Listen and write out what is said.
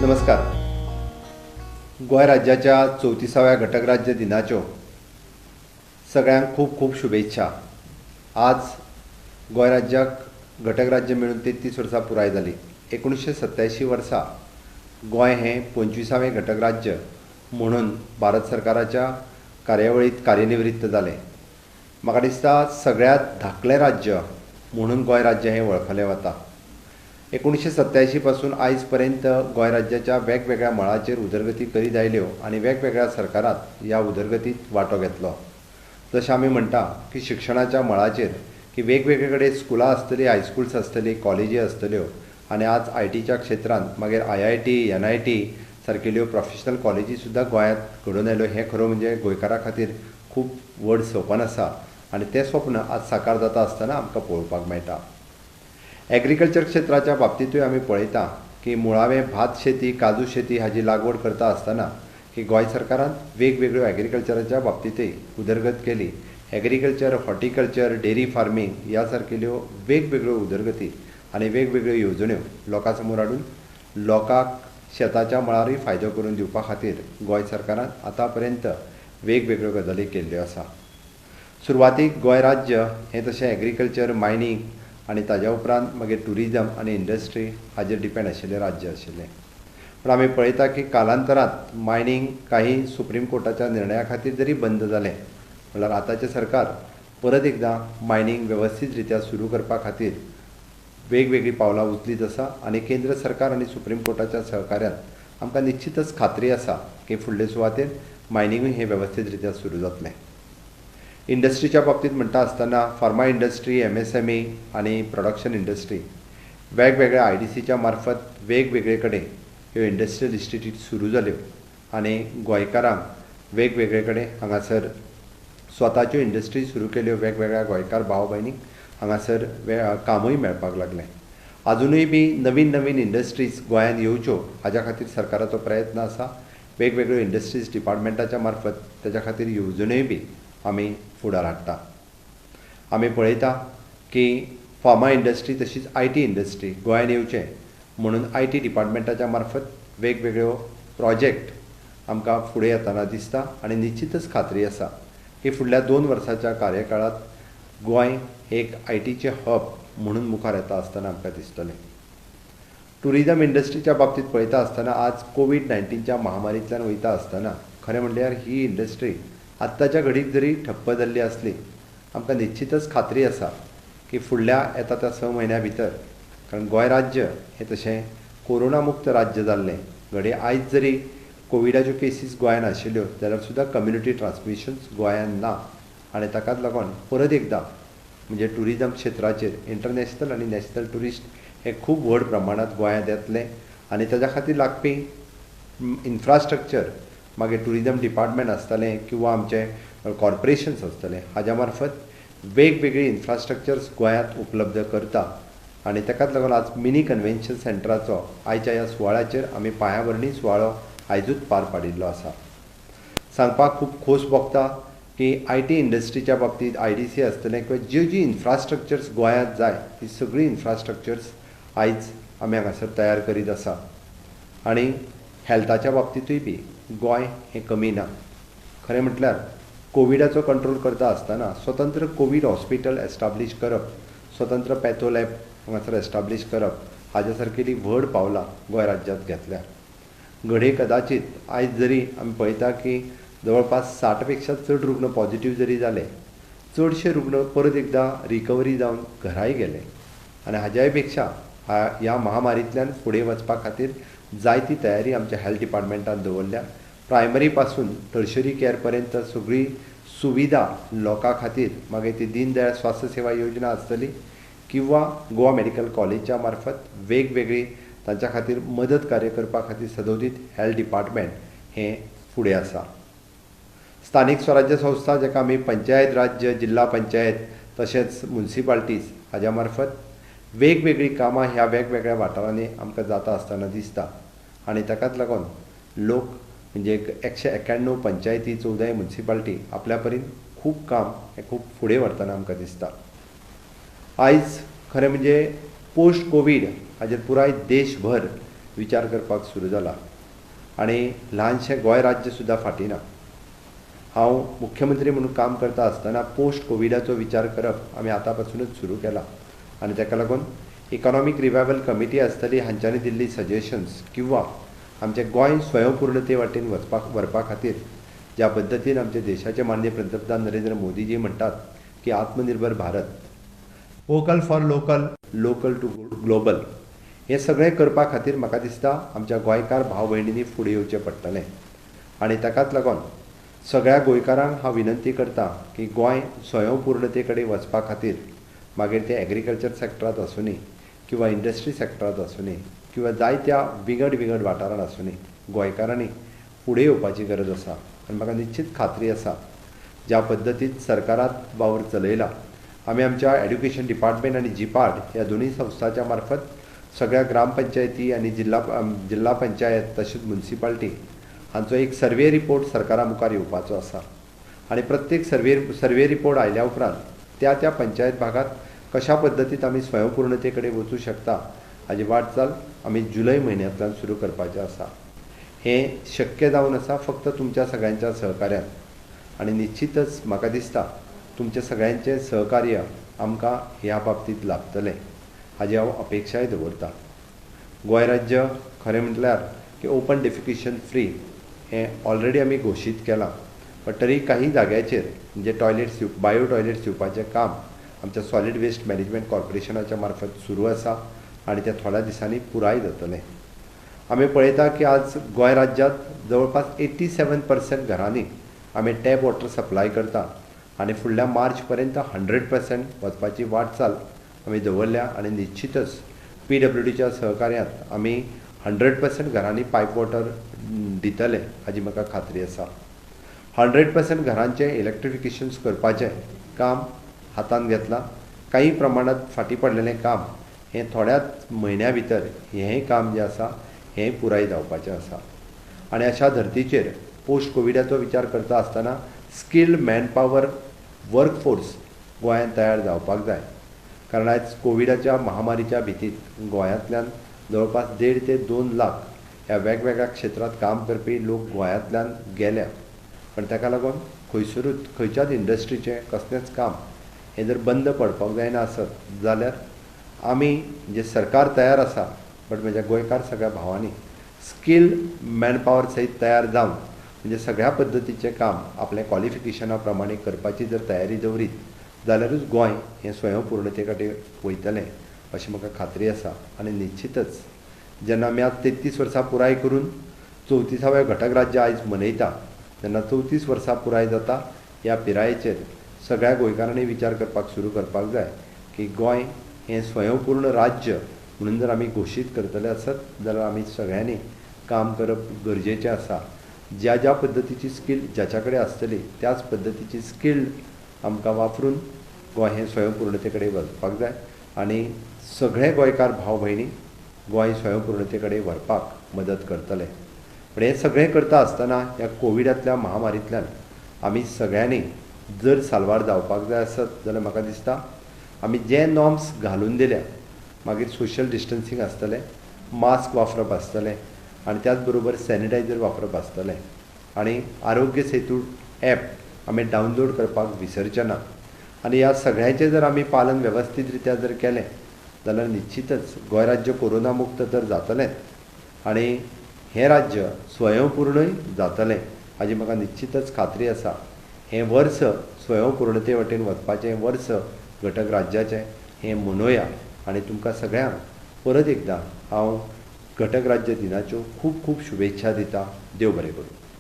नमस्कार. गोंय राज्याच्या 34व्या घटक राज्य दिनाच्यो सगळ्यांक खूब खूब शुभेच्छा. आज गोंय राज्याक घटक राज्य मेळून 33 वर्सां पुराय जाली. 1987 वर्सा गोंय हें 25वें घटक राज्य म्हणून भारत सरकाराच्या कार्यावळींत कार्यनिवृत्त जालें. म्हाका दिसता सगळ्यांत धाकलें राज्य म्हणून गोंय राज्य हें वळखलें वता. 1987 पासून आयज पर्यंत गोंय राज्याच्या वेगवेगळ्या मळाचेर उदरगती करीत आयल्यो आनी वेगवेगळ्या सरकारांत ह्या उदरगतींत वांटो घेतलो. जशें आमी म्हणटा की शिक्षणाच्या मळाचेर की वेगवेगळे कडेन स्कुलां आसतलीं, हायस्कुल्स आसतलीं, कॉलेजी आसतल्यो आनी आज आयटीच्या क्षेत्रांत मागीर IIT, NIT सारकेल्यो प्रोफेशनल कॉलेजी सुद्दां गोंयांत घडोवन आयल्यो. हें खरो म्हणजे गोंयकारां खातीर खूब व्हड सपन आसा आनी तें स्वप्न आज साकार जाता आसतना आमकां पळोवपाक मेळटा. एग्रीकल्चर क्षेत्राच्या बाबतींतूय आमी पळयता की मुळावें भात शेती, काजू शेती हाजी लागवड करता आसतना की गोंय सरकारान वेगवेगळ्यो एग्रीकल्चराच्या बाबतींतूय उदरगत केली. एग्रीकल्चर, हॉर्टिकल्चर, डेअरी फार्मींग ह्या सारकेल्यो वेगवेगळ्यो उदरगती आनी वेगवेगळ्यो येवजण्यो लोकां समोर हाडून लोकांक शेताच्या मळारूय फायदो करून दिवपा खातीर गोंय सरकारान आतां पर्यंत वेगवेगळ्यो गजाली केल्ल्यो आसा. सुरवातीक गोंय राज्य हें तशें एग्रीकल्चर, मायनींग आनी ताज्या उपरांत मागीर ट्युरिजम आनी इंडस्ट्री हाजेर डिपेंड आशिल्लें राज्य आशिल्लें. पूण आमी पळयता की कालांतरांत मायनींग काही सुप्रीम कोर्टाच्या निर्णया खातीर जरी बंद जालें म्हणल्यार आतांचें सरकार परत एकदां मायनींग वेवस्थीत रित्या सुरू करपा खातीर वेगवेगळीं पावलां उचलीत आसा आनी केंद्र सरकार आनी सुप्रीम कोर्टाच्या सहकार्यान आमकां निश्चितच खात्री आसा की फुडले सुवातेर मायनिंगूय हें वेवस्थीत रित्या सुरू जातलें. इंडस्ट्रीच्या बाबतींत म्हणटा आसतना फार्मा इंडस्ट्री, MSME आनी प्रोडक्शन इंडस्ट्री वेगवेगळ्या IDCच्या मार्फत वेगवेगळे कडेन ह्यो इंडस्ट्रियल इन्स्टिट्यूट सुरू जाल्यो आनी गोंयकारांक वेगवेगळे कडेन हांगासर स्वताच्यो इंडस्ट्री सुरू केल्यो. वेगवेगळ्या गोंयकार भाव भयणींक हांगासर कामूय मेळपाक लागलें. आजुनूय बी नवीन नवीन इंडस्ट्रीज गोंयांत येवच्यो हाज्या खातीर सरकाराचो प्रयत्न आसा. वेगवेगळ्यो इंडस्ट्रीज डिपार्टमेंटाच्या मार्फत ताज्या खातीर येवजण्योय बी आमी फुडार हाडटा. आमी पळयता की फार्मा इंडस्ट्री तशीच IT industry गोंयांत येवचें म्हणून IT डिपार्टमेंटाच्या मार्फत वेगवेगळ्यो प्रोजेक्ट आमकां फुडें येतना दिसता आनी निश्चितच खात्री आसा की फुडल्या 2 वर्सांच्या कार्यकाळांत गोंय एक आयटीचें हब म्हणून मुखार येता आसतना आमकां दिसतलें. ट्युरिजम इंडस्ट्रीच्या बाबतींत पळयता आसतना आज कोवीड-19च्या महामारींतल्यान वयता आसतना खरें म्हणल्यार ही इंडस्ट्री आत्ताच्या घडीक जरी ठप्प जाल्ली आसली आमकां निश्चितच खात्री आसा की फुडल्या येता त्या 6 म्हयन्या भितर, कारण गोंय राज्य हें तशें कोरोना मुक्त राज्य जाल्लें, घडये आयज जरी कोविडाच्यो केसीस गोंयांत आशिल्ल्यो जाल्यार सुद्दां कम्युनिटी ट्रान्समिशन्स गोंयांत ना आनी ताकाच लागून परत एकदां म्हणजे ट्युरिजम क्षेत्राचेर इंटरनॅशनल आनी नॅशनल ट्युरिस्ट हे खूब व्हड प्रमाणांत गोंयांत येतले आनी ताज्या खातीर लागपी इन्फ्रास्ट्रक्चर मागीर ट्युरिजम डिपार्टमेंट आसतलें किंवा आमचें कॉर्पोरेशन्स आसतलें हाज्या मार्फत वेगवेगळी इन्फ्रास्ट्रक्चर्स गोंयांत उपलब्ध करता आनी ताकाच लागून आज मिनी कन्व्हेन्शन सेंटराचो आयच्या ह्या सुवाळ्याचेर आमी पांयाभरणी सुवाळो आयजूच पार पाडिल्लो आसा. सांगपाक खूब खोस भोगता की IT इंडस्ट्रीच्या बाबतींत IDC आसतलें किंवा ज्यो जी इन्फ्रास्ट्रक्चर्स गोंयांत जाय ती सगळीं इन्फ्रास्ट्रक्चर्स आयज आमी हांगासर तयार करीत आसा आनी हेल्थाच्या बाबतींतूय बी गोंय हें कमी ना. खरें म्हटल्यार कोविडाचो कंट्रोल करता आसतना स्वतंत्र कोवीड हॉस्पिटल एस्टाब्लीश करप, स्वतंत्र पॅथो लॅब हांगासर एस्टाब्लीश करप हाज्या सारकेली व्हड पावलां गोंय राज्यांत घेतल्या. घडये कदाचीत आयज जरी आमी पळयता की जवळपास 60 पेक्षा चड रुग्ण पॉझिटिव्ह जरी जाले, चडशे रुग्ण परत एकदां रिकवरी जावन घराय गेले आनी हाज्याय पेक्षा ह्या महामारींतल्यान फुडें वचपा खातीर जायती तयारी आमच्या हेल्थ डिपार्टमेंटान दवरल्या. प्रायमरी पासून टर्शरी केअर पर्यंत सगळी सुविधा लोकां खातीर, मागीर ती दीनदयाळ स्वास्थ्य सेवा योजना आसतली किंवा गोवा मेडिकल कॉलेजच्या मार्फत वेगवेगळी तांच्या खातीर मदत कार्य करपा खातीर सदोदीत हेल्थ डिपार्टमेंट हें फुडें आसा. स्थानीक स्वराज्य संस्था जाका आमी पंचायत राज्य, जिल्हा पंचायत तशेंच मुन्सिपाल्टीज हाज्या मार्फत वेगवेगळीं कामां ह्या वेगवेगळ्या वाठारांनी आमकां जाता आसतना दिसता आनी ताकाच लागून लोक म्हणजे 191 पंचायती, 14 मुन्सिपाल्टी आपल्या परीन खूब काम हें खूब फुडें व्हरतना आमकां दिसता. आयज खरें म्हणजे पोस्ट कोवीड हाजेर पुराय देशभर विचार करपाक सुरू जाला आनी ल्हानशें गोंय राज्य सुद्दां फाटीं ना. हांव मुख्यमंत्री म्हणून काम करता आसतना पोस्ट कोविडाचो विचार करप आमी आतां पासुनूच सुरू केला आनी ताका लागून इकॉनॉमीक रिवायवल कमिटी आसतली हांच्यांनी दिल्ली सजेशन्स किंवा आमचें गोंय स्वयंपूर्णते वाटेन वचपाक व्हरपा खातीर ज्या पद्दतीन आमच्या देशाचे माननीय पंतप्रधान नरेंद्र मोदीजी म्हणटात की आत्मनिर्भर Bharat, vocal for local, local to global, हें सगळें करपा खातीर म्हाका दिसता आमच्या गोंयकार भाव भयणींनी फुडें येवचें पडटलें. आनी ताकाच लागून सगळ्या गोंयकारांक हांव विनंती करता की गोंय स्वयंपूर्णते कडेन वचपा खातीर मागीर तें एग्रीकल्चर सेक्टरांत आसुनी किंवा इंडस्ट्री सेक्टरांत आसुनी किंवा जायत्या विंगड विंगड वाठारांत आसुनी गोंयकारांनी फुडें येवपाची गरज आसा. आनी म्हाका निश्चित खात्री आसा ज्या पद्दतीन सरकारांत वावर चलयला आमी आमच्या एड्युकेशन डिपार्टमेंट आनी जिपार्ड ह्या दोनूय संस्थाच्या मार्फत सगळ्या ग्रामपंचायती आनी जिल्हा पंचायत तशेंच म्युनिसिपालिटी हांचो एक सर्वे रिपोर्ट सरकारा मुखार येवपाचो आसा. आनी प्रत्येक सर्वे रिपोर्ट आयल्या उपरांत त्या त्या पंचायत भागांत कशा पद्दतीन आमी स्वयंपूर्णते कडेन वचूं शकता हाजी वाटचाल आमी जुलय म्हयन्यांतल्यान सुरू करपाचें आसा. हें शक्य जावन आसा फक्त तुमच्या सगळ्यांच्या सहकार्यान आनी निश्चितच म्हाका दिसता तुमच्या सगळ्यांचें सहकार्य आमकां ह्या बाबतींत लाभतलें हाजी हांव अपेक्षाय दवरता. गोंय राज्य खरें म्हटल्यार की ओपन डेफिकेशन फ्री हें ऑलरेडी आमी घोशीत केलां, बट तरी काही जाग्याचेर म्हणजे टॉयलेट्स बायो टॉयलेट्स दिवपाचें काम आमच्या सॉलिड वेस्ट मॅनेजमेंट कॉर्पोरेशनाच्या मार्फत सुरू आसा आनी तें थोड्या दिसांनी पुराय जातलें. आमी पळयता की आज गोंय राज्यांत जवळपास 87% घरांनी आमी टॅप वॉटर सप्लाय करता आनी फुडल्या मार्च पर्यंत 100% वचपाची वाटचाल आमी दवरल्या आनी निश्चितच PWDच्या सहकार्यांत आमी 100% घरांनी पायप वॉटर दितले हाजी म्हाका खात्री आसा. 100% घरांचें इलेक्ट्रिफिकेशन करपाचें काम हातांत घेतलां. काही प्रमाणांत फाटीं पडलेलें काम हें थोड्याच म्हयन्या भितर हें काम जें आसा हें पुराय जावपाचें आसा. आनी अशा धर्तीचेर पोस्ट कोविडाचो विचार करता आसतना स्किल्ड मॅनपावर वर्कफोर्स गोंयांत तयार जावपाक जाय, कारण आयज कोविडाच्या महामारीच्या भितीत गोंयांतल्यान जवळपास 1.5 ते 2 लाख ह्या वेगवेगळ्या क्षेत्रांत काम करपी लोक गोंयांतल्यान गेल्या. पण ताका लागून खंयसरूच खंयच्याच इंडस्ट्रीचें कसलेंच काम हें जर बंद पडपाक जायना आसत जाल्यार आमी जे सरकार तयार आसा बट म्हज्या गोंयकार सगळ्या भावांनी स्किल्ड मॅनपावर सयत तयार जावन म्हणजे सगळ्या पद्दतीचें काम आपल्या क्वॉलिफिकेशना प्रमाणे करपाची जर तयारी दवरीत जाल्यारूच गोंय हें स्वयंपूर्णते कडेन वयतलें अशी म्हाका खात्री आसा. आनी निश्चितच जेन्ना आमी आज 33 वर्सां पुराय करून 34व्या घटक राज्य आयज मनयता तेन्ना 34 वर्सां पुराय जाता ह्या पिरायेचेर सगळ्या गोंयकारांनी विचार करपाक सुरू करपाक जाय की गोंय हें स्वयंपूर्ण राज्य म्हणून जर आमी घोशीत करतले आसत जाल्यार आमी सगळ्यांनी काम करप गरजेचें आसा. ज्या ज्या पद्दतीची स्कील ज्याच्या कडेन आसतली त्याच पद्दतीची स्कील आमकां वापरून गोंय हें स्वयंपूर्णते कडेन वचपाक जाय आनी सगळे गोंयकार भाव भयणी गोंय स्वयंपूर्णते कडेन व्हरपाक मदत करतले. पण हें सगळें करता आसतना ह्या कोविडांतल्या महामारींतल्यान आमी सगळ्यांनी जर साल्वार जावपाक जाय आसत जाल्यार म्हाका दिसता आमी जे नॉर्म्स घालून दिल्या, मागीर सोशल डिस्टन्सींग आसतलें, मास्क वापरप आसतलें आनी त्याच बरोबर सॅनिटायझर वापरप आसतलें आनी आरोग्य सेतू एप आमी डावनलोड करपाक विसरचे ना. आनी ह्या सगळ्याचें जर आमी पालन वेवस्थीत रित्या जर केलें जाल्यार निश्चितच गोंय राज्य कोरोना मुक्त तर जातलेंच आनी हें राज्य स्वयंपूर्णय जातलें हाजी म्हाका निश्चितच खात्री आसा. हें वर्स स्वयंपूर्णते वटेन वचपाचें वर्स घटक राज्याचें हें मनोवया आनी तुमकां सगळ्यांक परत एकदां हांव घटक राज्य दिनाच्यो खूब खूब शुभेच्छा दिता. देव बरें करूं.